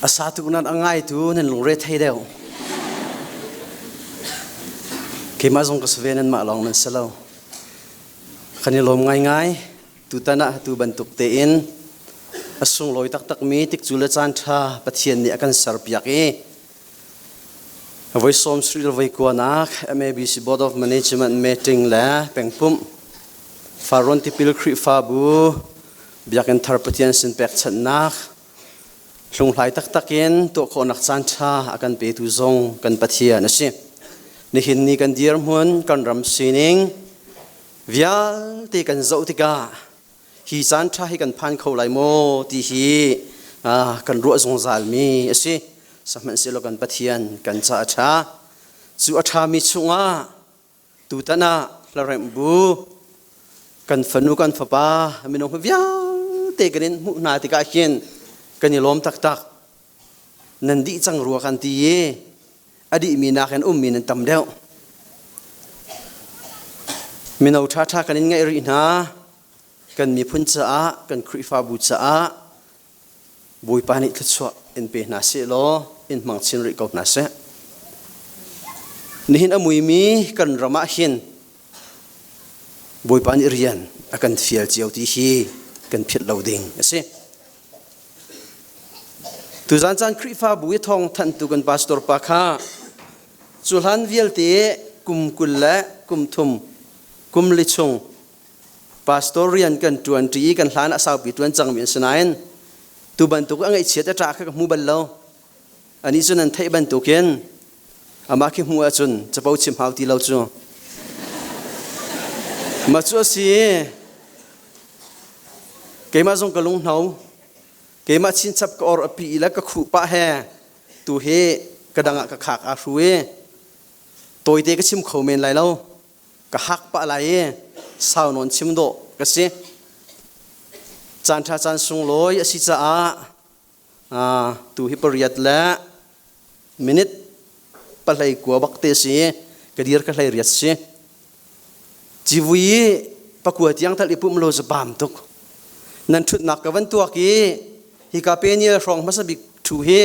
A sa tuk nan a ngaitu nan lungre thei deuh. Keimah zong ka si ve nanmah lawng nan si lo. Kan i lawm ngaingai. Tutan ah tu bantuk tein a sunglawi taktakmi tikcu le caan ṭha Pathian nih a kan serpiak i voi sawm sarih le voi kuanak MABC Board of Management meeting le pengpumh Farrawn Tipil Khrihfabu Biakinn thar Pathian sin pekchanhnak hlunghlai taktak in tuah khawhnak caan ṭha a kan petu zong kan Pathian a si. Nihin ni kan dirhmun, kan ram sining vialte kan zoh tikah hi caan ṭha hi kan phan kho lai maw ti hi kan ruah zungzalmi a si. Sihmanhsehlaw kan Pathian kan ca a ṭha. Cu a ṭhami chungah Tutan ah hlaremh bu kan fanu kan fapa minung vialte kan in hmuh hna tikah hin kan i lawm taktak. Nan dih cang rua kan ti i a dihmi nakin ummi nan tam deuh. Mino ṭhaṭha kan in ngaih rih hna. Kan miphun caah, kan Khrihfabu caah Bawipa nih thluachuah in pe hna seh law in hmang chin rih ko hna seh. Nihin a muimi kan ram ah hin Bawipa nih rian a kan fial cio ti hi kan philh lo ding a si. Tuzan caan Khrihfabu i thawng thanhtu kan pastor pa kha cu hlan vialte kum 20 le kum thum kum li chung Pastor rian kan ṭuan ṭi i kan hlan ah saupi ṭuan cangmi an si nain tu bantuk a ngaihchiat a ṭah kha ka hmu bal lo. Anih cu nan theih bantukin amah khi hmu ahcun capo chim hau ti lo cu. Mah cu a si i keimah zong ka lunghno. Keimah chinchap ka or a pi i le ka khuh pah he tu hi ka dang ah ka khak aa hru i tawite ka chim kho men lai lo. Ka hak pah lai i sau nawn chim dawh ka si. Caan ṭha caan sunglawi a si caah tu hi pariat le minute pahlei kua bak te si ka dir ka hlei riat si. Civui i pakua tiang tal i pumh lo cu bam tuk. Nan ṭhutnak ka van tuak i hika penial hrawng hmasa bik ṭhu hi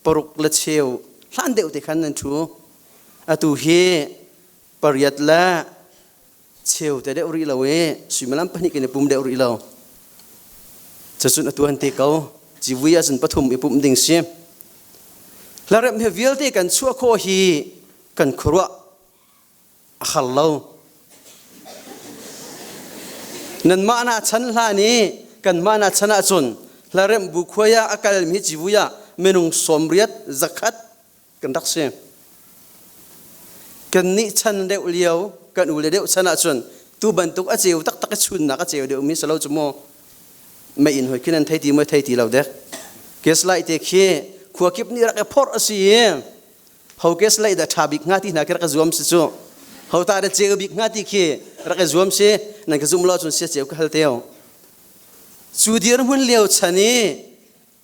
paruk le cheu hlan deuh te khan nan ṭhu. Atu hi pariat le cheu te deuh rih lo i suimilam pahnih kan i pum deuh rih lo. Cucun atu an te ko. Civui ahcun pathum i pumh ding si. Hlaremh he vialte kan chuah khawh hi kan khuaruah a har lo. Nanmah na chan hlan i kanmah na chan ahcun hlaremh bu khuai ah a kalmi civui ah minung sawmriat zakhat kan rak si. Kannih chan deuh lio, kan ule deuh chan ahcun tu bantuk a ceu taktak i chunnak a ceu deuhmi si lo cu mu. Mei in hoi khi nan thei ti maw thei ti lo dek. Gaslight te khi khua kip nih rak i phorh a si i ho gaslight dah ṭha bik hnga ti hna khi rak i zuam si cu. Ho ta dah ceu bik hnga ti khi rak i zuam si. Nan ka zum lo ahcun sia ceu ka hal teo. Cu dirhmun lio chan i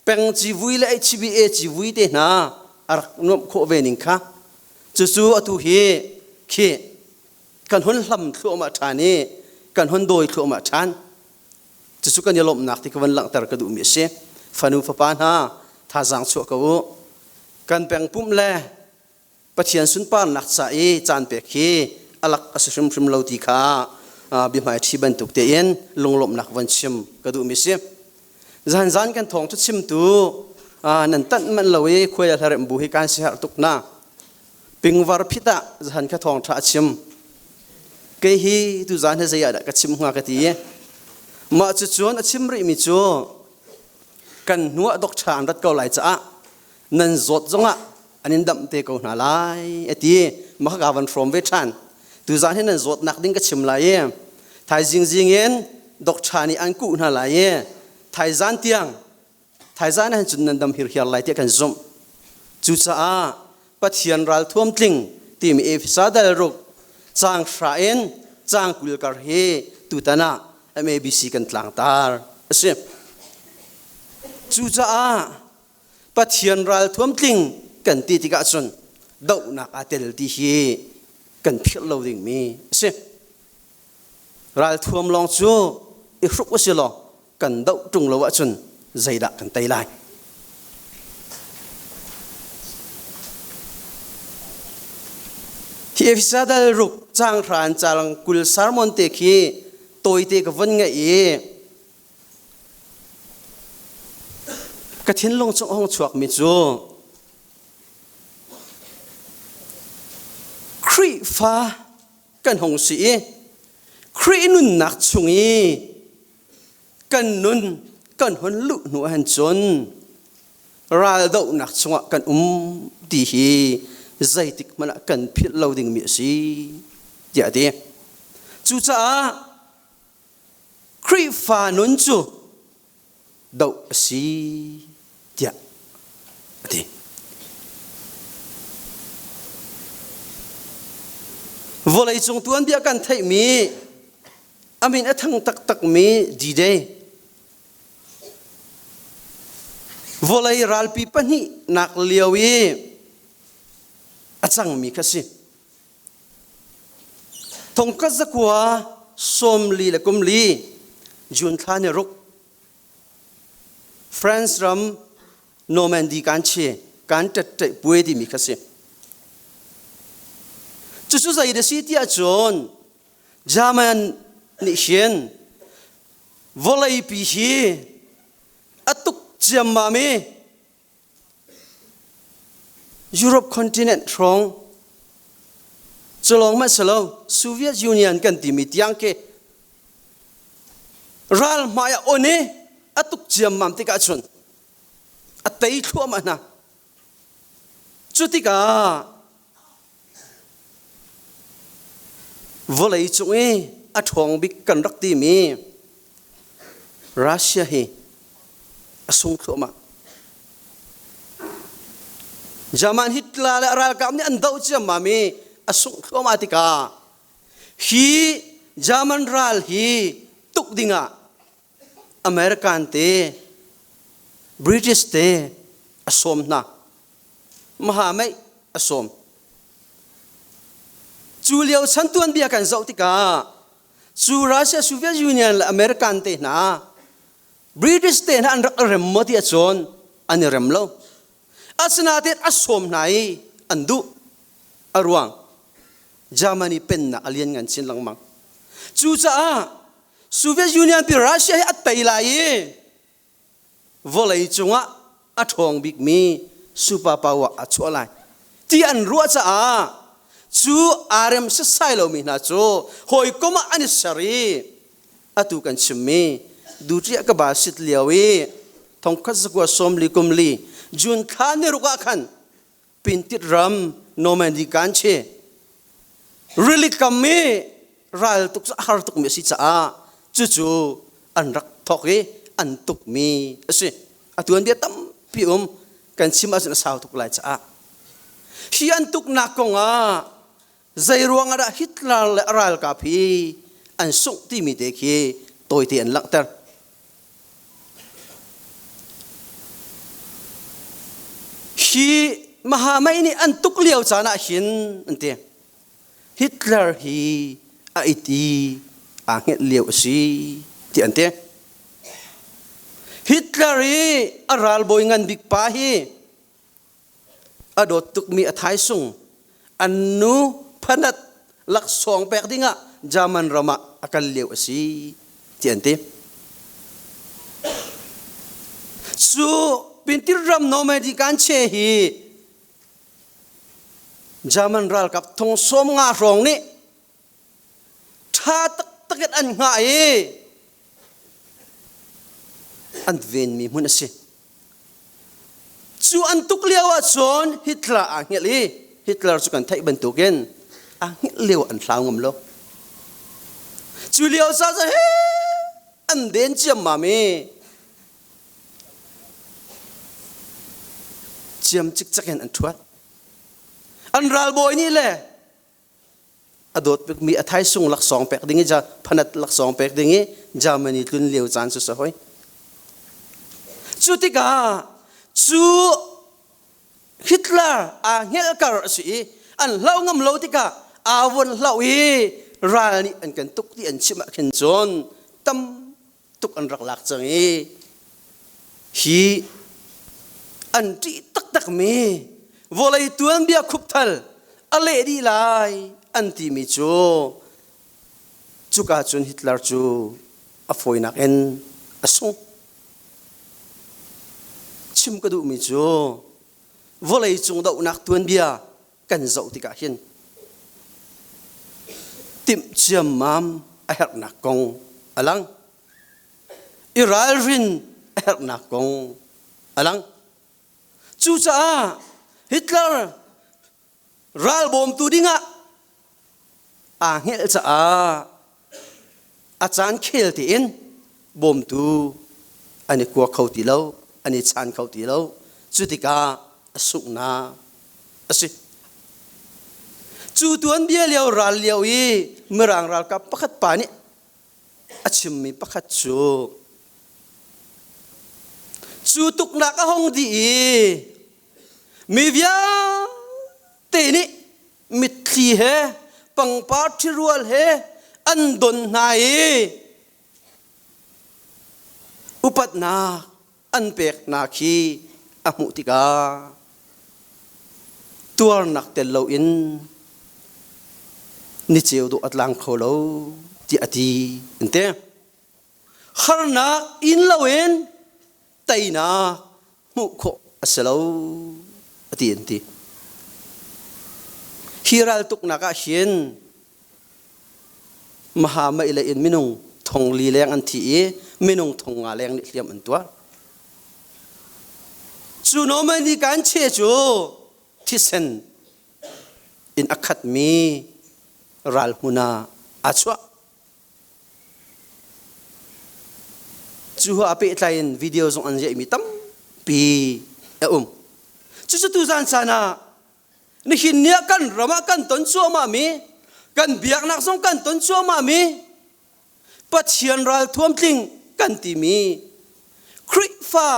peng civui le HBA civui te hna a rak nuamh khawh ve ning kha cucu atu hi khi kan hun hlam thluahmah ṭhan i kan hun dawi thluahmah ṭhan. Cucu kan i lawmhnak ti ka van langhter ka duhmi a si. Fanu fapa hna, thazaang chuah ko u. Kan peng pumh le Pathian sunparnak ca i caan pek hi a lak a si hrimhrim lo ti kha biahmai ṭhi bantuk tein lunglawmhnak von chim ka duhmi si. Zan zan kan thawng cu chimtu nan tanh manh lo i khuai hlaremh bu hi kan siherh tuk na. Pingvar phit ah zan kha thawng ṭha a chim. Kei hi tu zan hi zei ah dah ka chim hnga ka ti. Mah cu cun a chim rihmi cu kan hnu ah dok ṭha an rat ko lai caah nan zawt zongah an in damh te ko hna lai a ti. Mah ka van hrawm ve ṭhan. Tuzaan hi nan zawtnak ding ka chim lai i thaizing zing in doctor nih an kuh hna lai i thaizan tiang thaizan ah cun nan dam hirhiar lai tiah kan zumh. Cucaah Pathian ral thuam tling timi Efesa dal ruk caang hra in caang 20 kar hi tutan ah MABC kan tlangtar a si. Cucaah Pathian ralthuam tling kan ti tikah cun dohnak aa tel ti hi kan philh lo dingmi a si. Ralthuam lawng cu i hruk u si law kan doh ṭung lo ahcun zeidah kan tei lai? Hi Efesa dal ruk caang hran caang 20 sermon te khi tawite ka von ngaih i ka thinlung chung a hung chuakmi cu Khrihfa kan hung si i Khrih nunnak chung i kan nun kan hun luh hnu ahhin cun raldohnak chungah kan um ti hi zeitik hmanh ah kan philh lo dingmi a si tiah a ti. Cucaah Khrihfa nun cu doh a si tiah a ti. Vawleicung tuanbia kan theihmi a min a thang taktakmi D-Day vawlei ralpi pahnihnak lio i a cangmi kha si. Thongkhat zakua 40 le kum li June thla ni ruk France ram Normandy kan chi kan ṭetṭeih puai timi kha si. Cucu zei da si tiah cun German nih hin vawleipi hi a tuk ciammam i Europe continent hrawng culawng mah si lo Soviet Union kan timi tiang khi ral hmai a on i a tuk ciammam tikah cun a tei thluahmah hna. Cu tikah vawlei cung i a ṭhawng bik kan rak timi Russia hi a sung thluahmah. German Hitler le a ralkap nih an doh ciammam i a sungh thluahmah tikah hi German ral hi tuk dingah American te British te a sawm hna. Maha a sawm. Cu lio chan tuanbia kan zoh tikah cu Russia Soviet Union le American te hna British te hna an rak rem maw ti ahcun an i rem lo. Asinain a sawm hna i an duh. A ruang Germany pennak a lian ngan chin lengmang. Cucaah Soviet Union pi Russia hi a tei lai i vawlei cungah a ṭhawng bikmi super power a chuah lai ti an ruah caah cu aa rem setsai lomi hna cu hawikom ah an i ser i atu kan chimmi duṭiah ka ba sit lio i thongkhat zakua 40 kum li June thla ni ruk ah khan Pintit ram Normandy kan che rili kam i ral tuk a har tukmi a si caah cucu an rak thawk i an tukmi a si. A tuanbia tampi um kan chim ahcun a sau tuk lai caah. Hi an tuknak kongah zei ruangah dah Hitler le a ralkap hi an sungh timi te khi tawite an langhter. Hi Mahamai nih an tuk lio caan ah hin an ti. Hitler hi a it i aa hngelh lio a si ti an ti. Hitler i a ralbawi ngan bik pa hi a dawt tukmi a thaisung an nu phanat laksawng pek dingah German ram ah a kal lio a si ti an ti. Cu Pintir ram Normandy kan che hi German ralkap thong 50 hrawng nih ṭha taktak in an hngah i an venmi hmun a si. Cu an tuk lio ahcun Hitler aa hngilh i Hitler cu kan theih bantukin aa hngilh lio an hlau ngam lo. Cu lio ca cu he an den ciammam i ciam cikcek in an ṭhuat. An ralbawi nih le a dawt bikmi a thaisung laksawng pek ding i phanat laksawng pek ding i Germany tlun lio caan cu si hoi. Cu tikah cu Hitler aa hngelhkar a si i an hloh ngam lo tikah aa von hloh i ral nih an kan tuk ti an chimh ah khin cun tam tuk an rak lak cang i hi an ṭih taktakmi vawlei tuanbia khupthal a leh dih lai. an timi cu cuka cun Hitler cu a fawinak in a sung. Chim ka duhmi cu vawleicung dohnak tuanbia kan zoh tikah hin timh ciammam a herhnak kong a lang. I ralrin a herhnak kong a lang. Cucaah Hitler ral bawmtu dingah aa hngelh caah a caan khel tein bawmtu an i kua kho ti lo, an i chaan kho ti lo. Cu tikah a sunghnak a si. Cu tuanbia lio ral lio i Mirang ralkap pakhat pa nih a chimmi pakhat cu cu tuknak a hung dih i mi vialte nih mitthli he pangpar ṭhirual he an don hna i upatnak an pek hna khi a hmuh tikah tuarnak tel loin ni ceu dawh a tlang kho lo tiah a ti an ti. Harnak in loin teinak hmuh khawh a si lo a ti an ti. Hi raltuknak ah hin Maha mei in minung thong li leng an thi i minung thong nga leng nih hliam an tuar. Cu Normandy kan che cu thisen in a khatmi ral hmun ah aa chuah. Cu a pehtlai in video zong an riahmi tampi a um. Cucu tuzan caan ah nihin ni ah kan ram ah kan ton cuahmahmi kan biaknak zong kan ton cuahmahmi Pathian ral thuamtling kan timi Khrihfa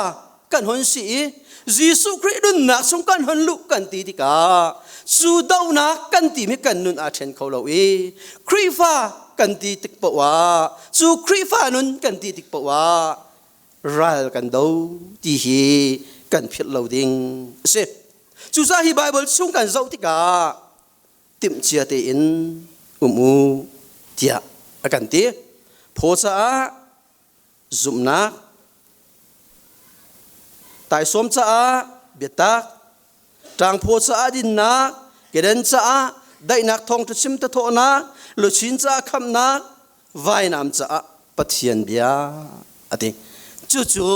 kan hon si i Jesuh Khrih nunnak chung kan hon luh kan ti tikah cu dohnak kan timi kan nun aa ṭhen kho lo i Khrihfa kan ti tik paoh ah cu Khrihfa nun kan ti tik paoh ah ral kan do ti hi kan philh lo ding a si. Cucaah hi Baibal chung kan zoh tikah timhcia tein um u tiah a kan ti. Phaw caah zumhnak, taisawm caah biatak, ṭangphaw caah dinnak, kedan caah daihnak thawngṭha chim tathawhnak, luchin caah khamhnak, vainam caah Pathian bia a ti. Cucu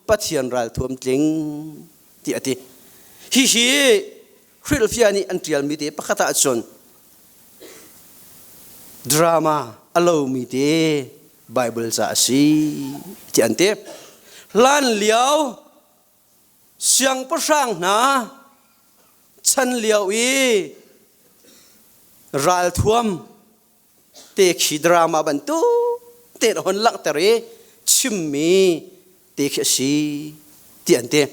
Pathian ralthuam tling ti a ti. Hihi hrilhfiah nih an ṭialmi te pakhat ah cun drama a lomi te Bible ca a si ti an ti. Hlan lio siangpahrang hna chan lio i ralthuam te khi drama bantuk te hon langhter i chimmi te khi a si ti an ti.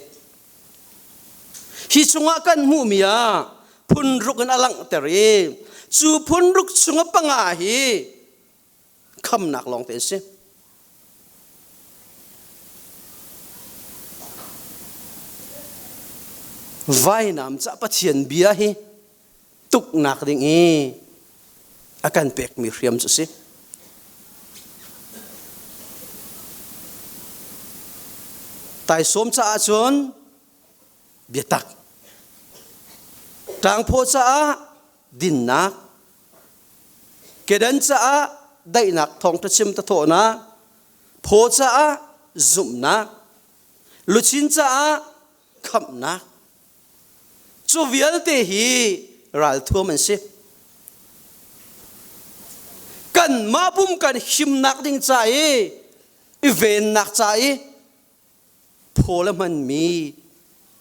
Hi chungah kan hmuhmi ah phunruk in a langhter i cu phunruk chungah panga hi khamnak lawng te a si. Vainam cah Pathian bia hi tuknak ding i a kan pekmi hriam cu a si. Taisawm caah cun biatak, tlangphaw caah dinnak, kedan caah daihnak thawngṭha chim tathawhnak, phaw caah zumhnak, luchin caah khamhnak, Cu vialte hi ralthuam an si. Kanmah pum kan himnak ding ca i i vennak ca i phaw le hmanmi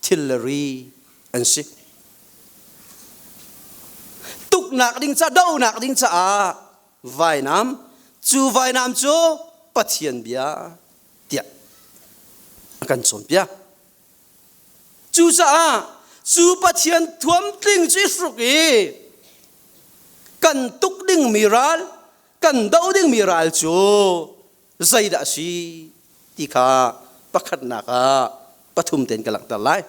thil le ri an si. Tuknak ding ca, dohnak ding caah vainam, cu vainam cu Pathian bia tiah a kan cawnpiak. Cucaah cu Pathian thuamtling cu i hruk i kan tuk dingmi ral, kan doh dingmi ral cu zeidah a si ti kha pakhatnak ah pathum tein ka langhter lai.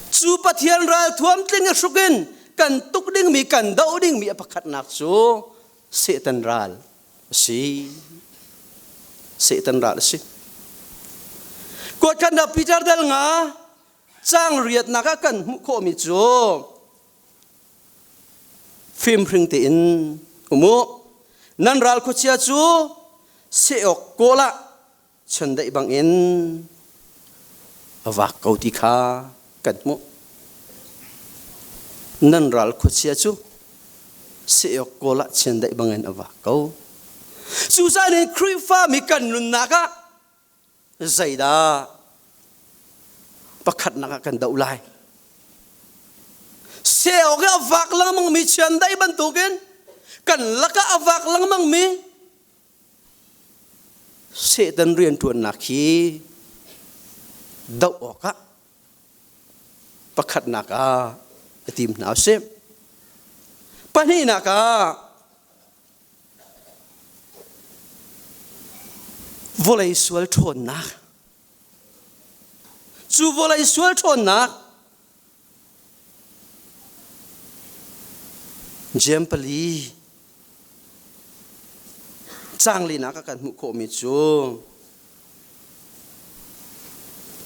Cu Pathian ralthuam tling i hruk in kan tuk dingmi, kan doh dingmi a pakhatnak cu Satan ral a si. Satan ral a si. Kuatkhannak Peter dal nga cang riatnak ah kan hmuh khawhmi cu fimhring tein um u. Nan ral khuachia cu seh awk kawl ah chiandeih bangin a vak ko ti kha kan hmuh. Nan ral khuachia cu seh awk kawl ah chiandeih bangin a vak ko. Cucaah nih Khrihfa mi kan nunnak ah zeidah pakhatnak ah kan doh lai? Seh awk i a vak lengmangmi chiandeih bantukin kan lakah a vak lengmangmi Satan rianṭuannak hi doh awkah pakhatnak ah a tim hna usih. Pahnihnak ah vawlei sual ṭhawnnak cu vawlei sual ṭhawnnak Jeim pali caang linak ah kan hmuh khawhmi cu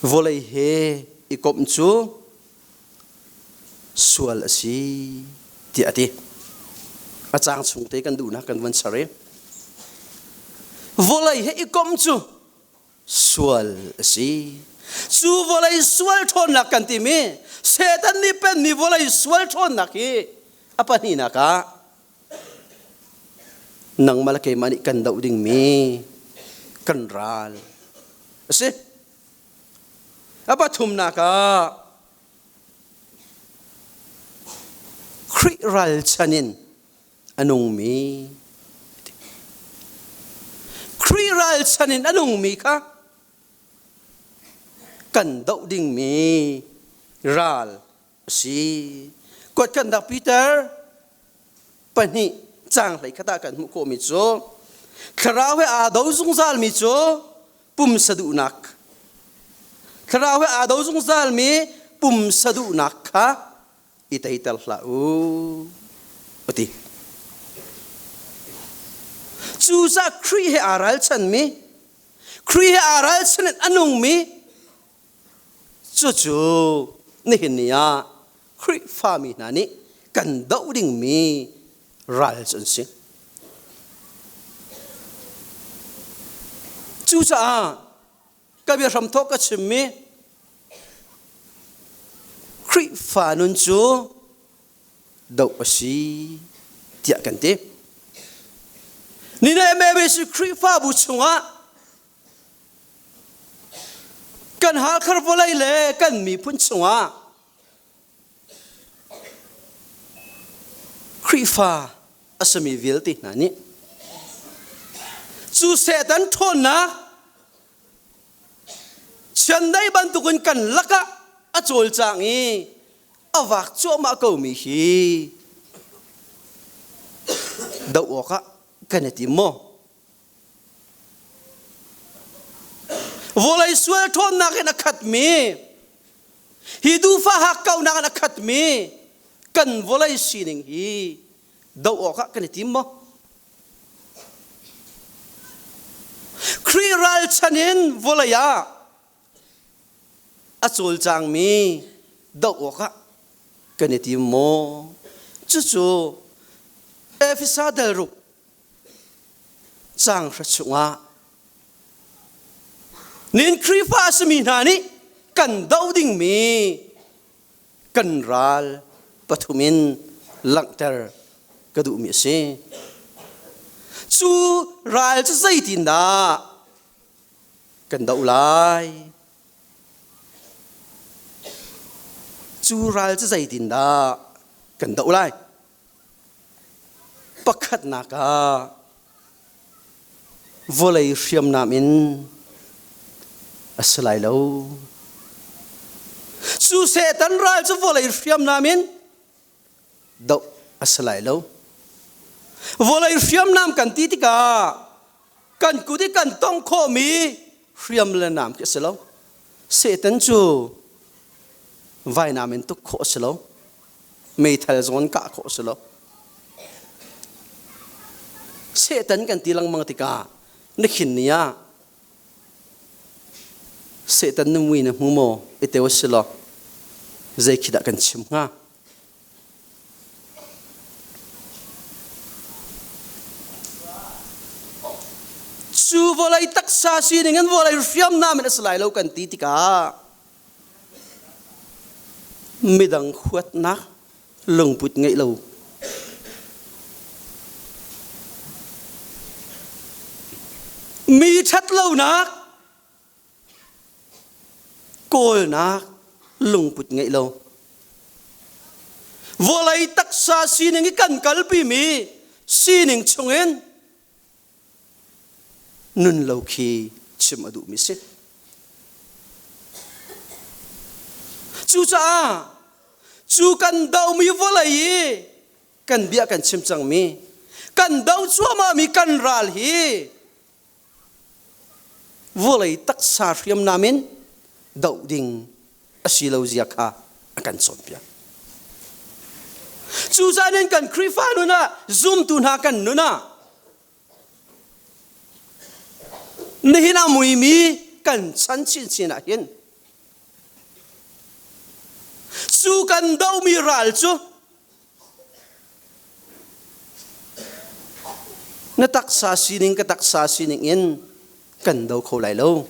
vawlei he i komh cu sual a si tiah a ti. A caang chung te kan duhnak kan van ser i vawlei he i komh cu sual a si. Cu vawlei sual ṭhawnnak kan timi Satan nih penmi vawlei sual ṭhawnnak hi a pahnihnak ah nangmah le keimah nih kan doh dingmi kan ral a si. A pathumnak ah Khrih ralchan in a nungmi Khrih ralchan in a nungmi kha kan doh dingmi ral a si. Kuatkannak Peter pahnih caang hlei khat ah kan hmuh khawhmi cu thlarau he aa do zungzalmi cu pumsa duhnak thlarau he aa do zungzalmi pumsa duhnak kha i teiter hlah u a ti. Cucaah Khrih he aa ralchanmi, Khrih he aa ralchan in a nungmi cucu nihin ni ah Khrihfami hna nih kan doh dingmi ral cu an si. Cucaah ka bia hramthawk ka chimmi Khrihfa nun cu doh a si tiah kan ti. Nina MABC Khrihfabu chungah kan Halkhar vawlei le kan miphun chungah Khrihfa a simi vialte hna nih cu Satan ṭhawnnak chiandeih bantukin kan lakah a cawlcang i a vak cuahmah komi hi doh awkah kan i tim maw? Vawlei sual ṭhawnnak in a khatmi, hi duhfah hakkauhnak in a khatmi kan vawlei sining hi doh awkah kan i tim maw? Khrih ralchan in vawlei ah a cawlcangmi doh awkah kan i tim maw? Cucu Efesa dal ruk Caang hra chungah nin Khrihfa a simi hna nih kan doh dingmi kan ral pathum in langhter ka duhmi a si. Cu ral cu zeitindah kan doh lai? Cu ral cu zeitindah kan doh lai? Pakhatnak ah vawlei hriamnam in a si lai lo. Cu Satan ral cu vawlei hriamnam in doh a si lai lo. Vawlei hriamnam kan ti tikah kan kut i kan tongh khawhmi hriam le nam khi a si lo. Satan cu Vainam in tuk khawh a si lo. Meithal zong in kah khawh a si lo. Satan kan ti lengmang tikah na khin ni ah Satan na mui na hmu maw? I teu a si lo. Zei khi dah kan chim hnga? Cu vawlei taksa sining in vawlei hriamnam in a si lai lo kan ti tikah midang huatnak lungput ngeih lo mi ṭhatlonak kawlnak lungput ngeih lo vawlei taksa sining i kan kalpimi sining chungin nun lo khi chim a duhmi si. Cucaah cu kan dohmi vawlei i kan bia kan chim cangmi kan doh cuahmahmi kan ral hi vawlei taksa hriamnam in doh ding a si lo zia kha a kan cawnpiak. Cucaah in kan Khrihfa nun ah zumtu hna kan nun ah nihin a muimi kan chan chinchin ah hin cu kan dohmi ral cu Na taksa sining ka taksa sining in kan do kho lai lo.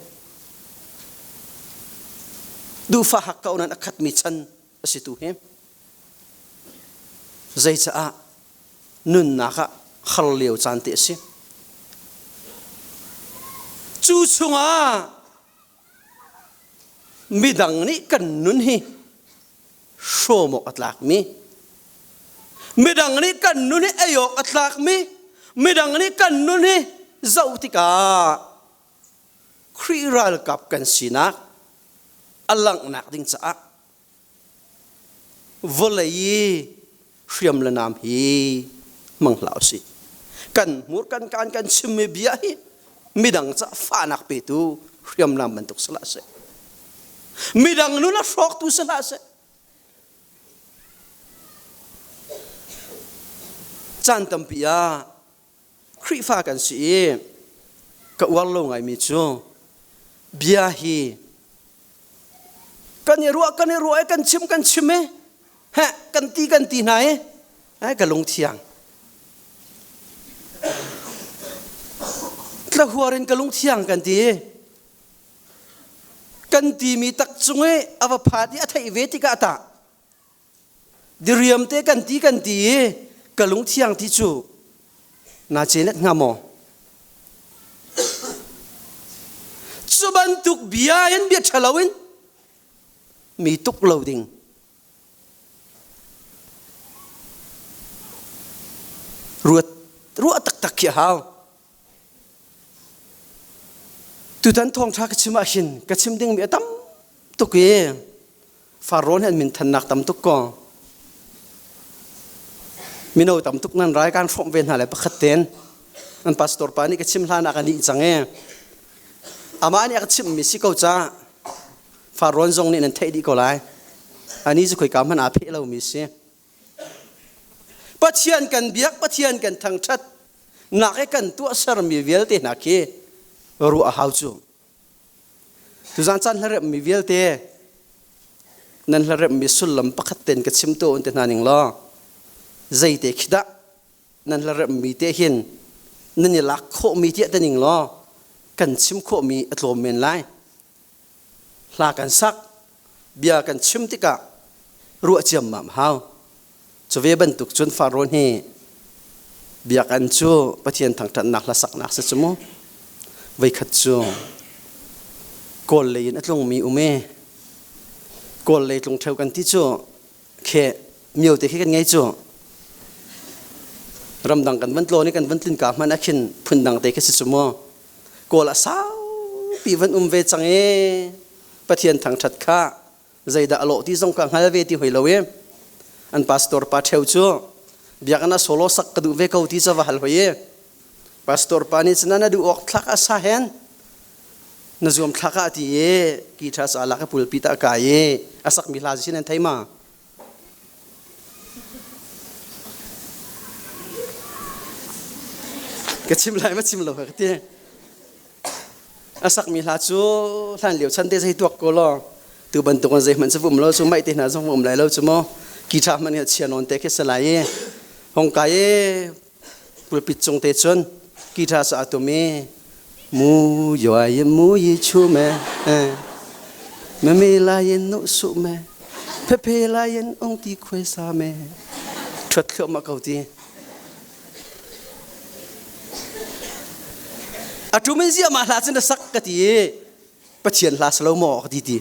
Duhfah hak ko nan a khatmi chan a si tu hi. Zeicaah nunnak ah har lio caan te a si. Cu chungah midang nih kan nun hi hrawm awk a tlakmi midang nih kan nun hi ei awk a tlakmi midang nih kan nun hi zoh tikah Khrih ralkap kan sinak a langhnak ding caah vawlei i hriam le nam hi hmang hlah usih. Kan hmur kan kaan kan chimmi bia hi midang ca fahnak petu hriamnam bantuk si hlah seh. Midang nun a hrawktu si hlah seh. Caan tampi ah Khrihfa kan si i ka uar lo ngaimi cu bia hi kan i ruah kan i ruah i kan chim kan chim i heh kan ti kan ti hna i ai ka lungthiang tlahuar in ka lungthiang kan ti kan timi tak cung i a va phat i a theih ve tikah tah diriam te kan ti kan ti i ka lungthiang ti cu na cenet hnga maw cu bantuk bia in bia ṭhalo in mi tuk lo ding Ruat ruah taktak khi a hau. Tutan thawngṭha ka chim ah hin ka chim dingmi a tam tuk i Farawn he an min thannak tam tuk ko. Mino tam tuk nan rai kan hrawmh ve hna le pakhat ten an pastor pa nih ka chim hlan ah ka nih cang e. Amah nih a ka chimhmi si ko ca Farrawn zong nih nan theih dih ko lai. Ani cu khoika hmanh aa pheh lomi si. Pathian kan biak, Pathian kan thangṭhat nak i kan tuahsermi vialte hna khi ruah a hau cu. Tuzan caan hlaremmi vialte nan hlaremmi sullam pakhat ten ka chim to te hna ning law zeite khi dah nan hlaremmi te hin nan i lak khawhmi tiah te ning law kan chim khawhmi a tlawm men lai. Hla kan sak, bia kan chim tikah ruah ciammam hau. Cu ve bantuk cun Faraoh hi biakinn cu Pathian thangṭhatnak hlasaknak si cu mu. Voikhat cu Kawl lei in a tlungmi um i Kawl lei tlung ṭheo kan ti cu khe mio te khi kan ngei cu ramdang kan van tlawn i kan van tlun ka hmanh ah khin phundang te khi si cu mu. Kawl ah saupi van um ve cang i Pathian thangṭhat kha zeidah a lawh ti zong ka hngal ve ti hoi lo i an pastor pa ṭheu cu biakinn ah solo sak ka duh ve ko ti ca va hal hoi i pastor pa nih cun na duh awk thlak a sa hen. Na zuam thlak ah ti i guitar sa lak i pulpit ah kai i a sakmi hla si nan thei ma? Ka chim lai ma chim lo ka ti. A sakmi hla cu hlan lio chan te zei tuak ko law tu bantuk an zei hmanh cu um lo cu mai te hna zong um lai lo cu mo guitar hmanh hi chia nawn te khi sa lai i hong kai i pulpit cung te cun guitar sa tum i mu yoi yin mu yi chu me me me la yin nu su me phe phe la yin ong ti khuai sa me ṭhuat thluahmah ko ti A ṭum in ziah mah hla cun na sak ka ti i Pathian hla si lo maw ka ti ti.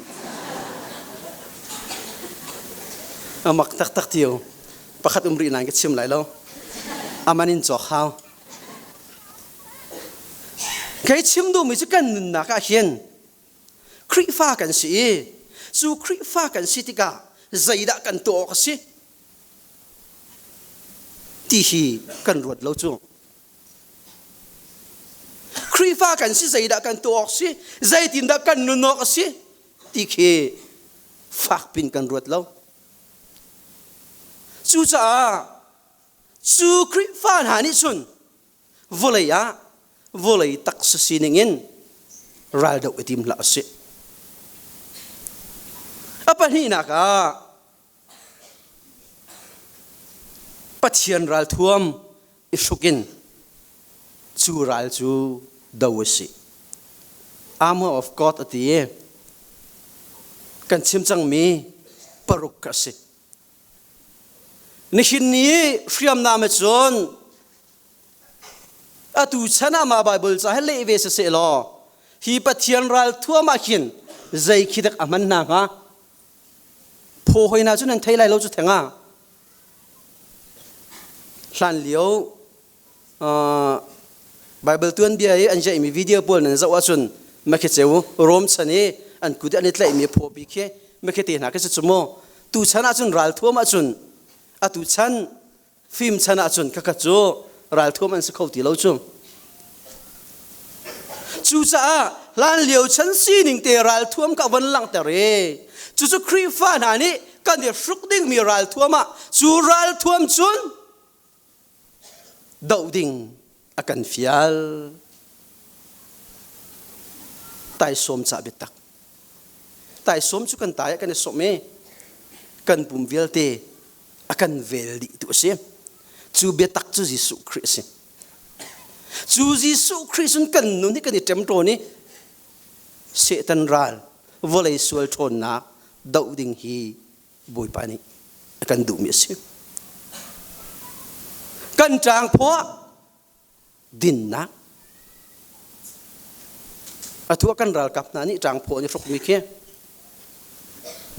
A mak taktak ti pakhat um rih nain ka chim lai lo. Aman in cawk hau. Kei chim duhmi cu kan nunnak ah hin Khrihfa kan si i cu Khrihfa kan si tikah zeidah kan tuah awk a si? Ti hi kan ruat lo cu. Khrihfa kan si zeidah kan tuah awk si, zeitindah kan nun awk a si ti khi fakpin kan ruat lo. Cucaah cu Khrihfa hna nih cun vawlei ah vawlei taksa sining in raldoh i tim hlah usih. A pahnihnak ah Pathian ralthuam i hruk in cu ral cu do a si. Armor of God a ti i kan chim cangmi paruk a si. Nihin ni hriamnam cun atu chan ah mah Bible ca hi leh ve siseh law hi Pathian ralthuam ah khin zei khi dak a hman hna hnga? Phaw hoi hna cu nan thei lai lo cu theng ah. Hlan lio Bible tuanbia i an jeihmi video pawl nan zoh ahcun makhi ceu Rom chan i an kut i an i tlaihmi phawpi khi makhi te hna khi si cu mu. Tu chan ahcun ralthuam ahcun atu chan fim chan ahcun khakha cu ralthuam an si kho ti lo cu. Cucaah hlan lio chan sining te ralthuam ka von langhter i cucu Khrihfa hna nih kan i hruk dingmi ralthuam ah cu ralthuam cun doh ding a kan fial. Taisawm ca biatak. Taisawm cu kan tai ah kan i sawm i kan pum vialte a kan vel dih tu a si. Cu biatak cu Jesuh Khrih a si. Cu Jesuh Khrih cun kan nun hi kan i ṭemṭawn i Satan ral vawlei sual ṭhawnnak doh ding hi Bawipa nih a kan duhmi a si. Kan ṭangphaw ah dinnak atu ah kan ralkap hna nih ṭangphaw an i hrukmi khi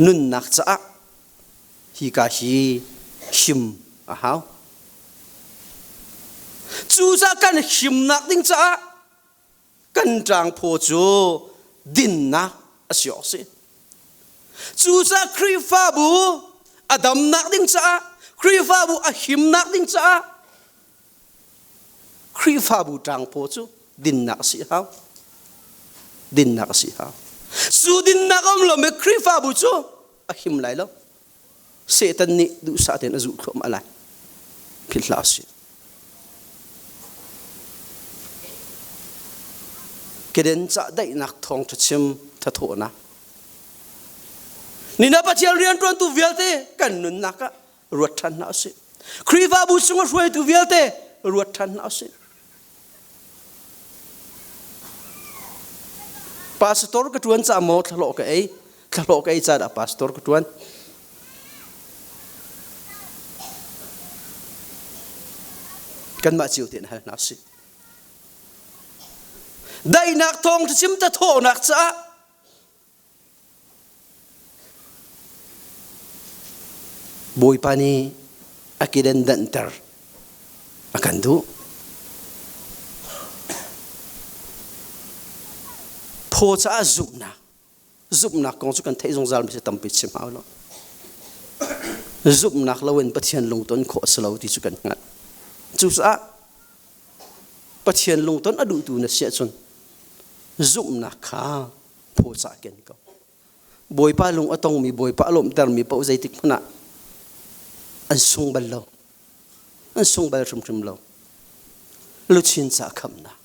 nunnak caah hika hi him a hau. Cucaah kan himnak ding caah kan ṭangphaw cu dinnak a si awk si. Cucaah Khrihfabu a damnak ding caah, Khrihfabu a himnak ding caah Khrihfabu ṭangphaw cu dinnak a si hau. Dinnak a si hau. Cu dinnak a um lomi Khrihfabu cu a him lai lo. Satan nih duhsah tein a zuh thluahmah lai. Philh hlah usih. Keden cah daihnak thawngṭha chim thathawhnak. Nina Pathian rianṭuantu vialte kan nunnak ah ruat ṭhan hna usih. Khrihfabu chung a hruaitu vialte ruat ṭhan hna usih. Pastor ka ṭuan caah maw thlahlawh ka ei? Thlahlawh ka ei caah dah pastor ka ṭuan? Kanmah cio tein hal hna usih. Daihnak thawng chim ta thawhnak caah Bawipa nih a keden danhter a kan duh. Phaw caah zumhnak zumhnak kong cu kan theih zungzal mi si tampi chim hau lo. Zumhnak loin Pathian lungton khawh a si lo ti cu kan hngalh. Cucaah Pathian lungton a duhtu na si ahcun. Zumhnak kha phawcah ken ko. Bawipa lung a tongmi, Bawipa a lawmhtermi paoh zeitik hmanh ah an sung bal lo. An sung bal hrimhrim lo. Luchin ca khamhnak.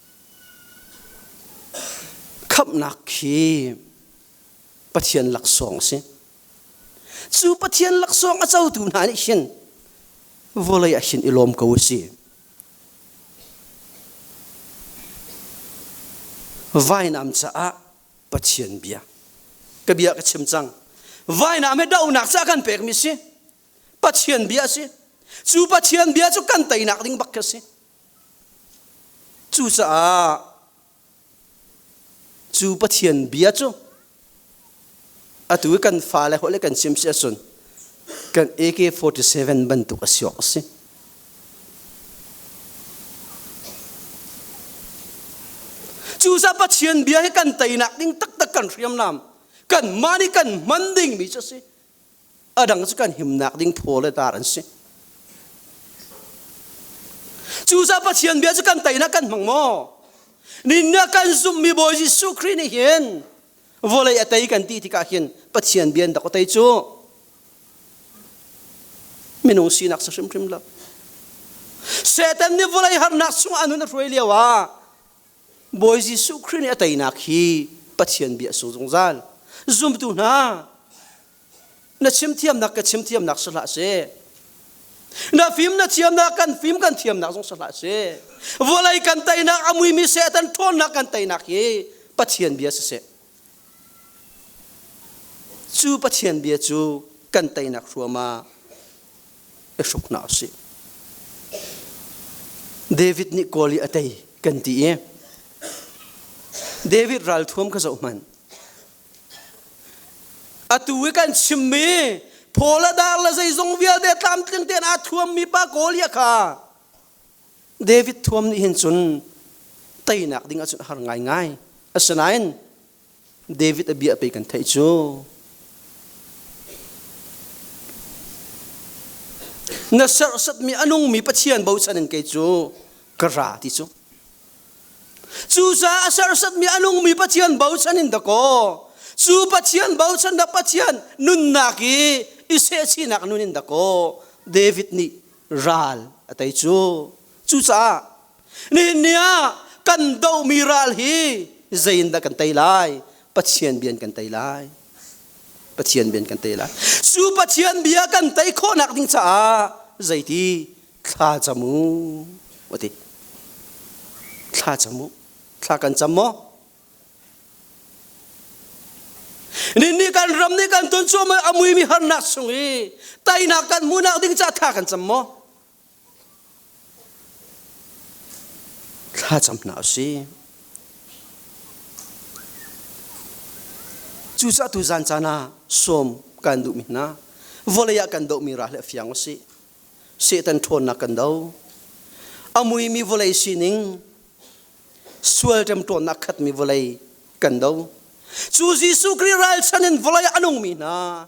Khamhnak khi Pathian laksawng a si. Cu Pathian laksawng a cotu hna nih hin vawlei ah hin i lawm ko u si. Vainam caah Pathian bia. Ka bia ka chim cang. Vainam he dohnak caah kan pekmi si. Pathian bia a si. Cu Pathian bia cu kan teinak ding bak khi a si. Cucaah Cu Pathian bia cu atu i kan fale holh i kan chim si ahcun kan AK-47 bantuk a si awk a si. Cucaah Pathian bia hi kan teinak ding taktak kan hriamnam kan mah nih kan hman dingmi cu a si. A dang cu kan himnak ding phaw le tar an si. Cucaah Pathian bia cu kan teinak kan hmang maw? Ninna kan zumhmi Bawi Jesuh Khrih nih hin vawlei a tei kan ti tikah hin Pathian bia in dak a tei cu minung sinak si hrimhrim lo. Satan nih vawlei harnak chungah a nun a hruai lio ah Bawi Jesuh Khrih nih a teinak hi Pathian bia a sung zungzal. Zumtu hna, na chim thiamnak ka chim thiamnak si hlah seh. Na fim na thiamnak kan fim kan thiamnak zong si hlah seh. Vawlei kan teinak a muimi Satan ṭhawnnak kan teinak hi Pathian bia siseh. Cu Pathian bia cu kan teinak hruam ah i hruk hna usih. David nih kawl i a tei kan ti i David ralthuam kha zoh hmanh. Atu i kan chimmi phaw le dar le zeizong vialte tlamtling tein aa thuammi pa Goliath kha David thuam nih hin cun teinak ding ahcun a har ngaingai. Asinain David a bia pei kan theih cu. Na serhsatmi a nungmi Pathian bochan in kei cu ka ra ti cu. Cucaah a serhsatmi a nungmi Pathian bochan in dakaw cu Pathian bochan na Pathian nunnak i i sehchihnak nun in dakaw David nih ral a tei cu. Cucaah Nihin ni ah kan dohmi ral hi zei in dah kan tei lai? Pathian bia in kan tei lai. Pathian bia in kan tei lai. Cu Pathian bia kan tei khawhnak ding caah zeiti thla cam u ati. Thla cam u. Thla kan cam maw? Nihin ni kan ram nih kan ton cuahmah a muimi harnak chung i teinak kan hmuhnak ding caah thla kan cam maw? Thlacam hna usih. Cucaah tuzan caan ah sawm kan duhmi hna vawlei ah kan dohmi ral hi a fiang usih. Satan ṭhawnnak kan do. A muimi vawlei sining, sual ṭemṭawnnak khatmi vawlei kan do. Cu Jesuh Khrih ralchan in vawlei a nungmi hna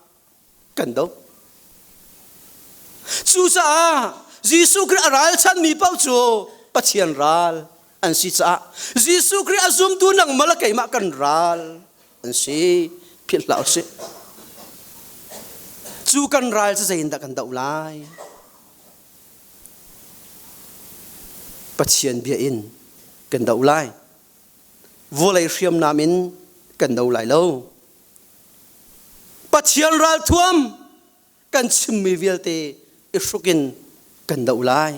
kan doh. Cucaah Jesuh Khrih a ralchanmi paoh cu Pathian ral an si caah Jesuh Khrih a zumtu nangmah le keimah kan ral an si philh hlah usih. Cu kan ral cu zeiindah kan doh lai? Pathian bia in kan doh lai. Vawlei hriamnam in kan do lai lo. Pathian ralthuam kan chimmi vialte i hruk in kan doh lai.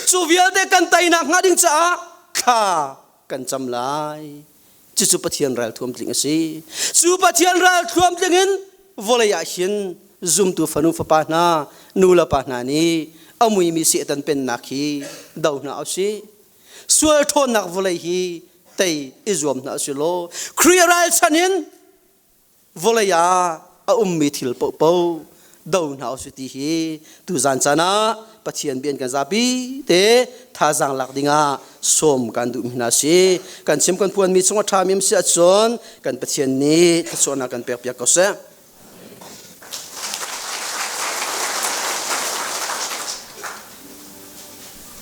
Cu vialte kan teinak hnga ding caah thla kan cam lai. Cucu Pathian ralthuam tling a si. Cu Pathian ralthuam tling in vawlei ah hin zumtu fanu fapa hna, nu le pa hna nih a muimi Satan pennak hi do hna usih. Sual ṭhawnnak vawlei hi tei i zuam hna usih law Khrih ralchan in vawlei ah a ummi thil paohpaoh do hna usih ti hi tuzan caan ah Pathian bia in kan zapi te thazaang lak dingah sawm kan duhmi hna si. Kan chim kan phuanmi chung a ṭhami si ahcun kan Pathian nih thluachuahnak kan pekpiak ko seh.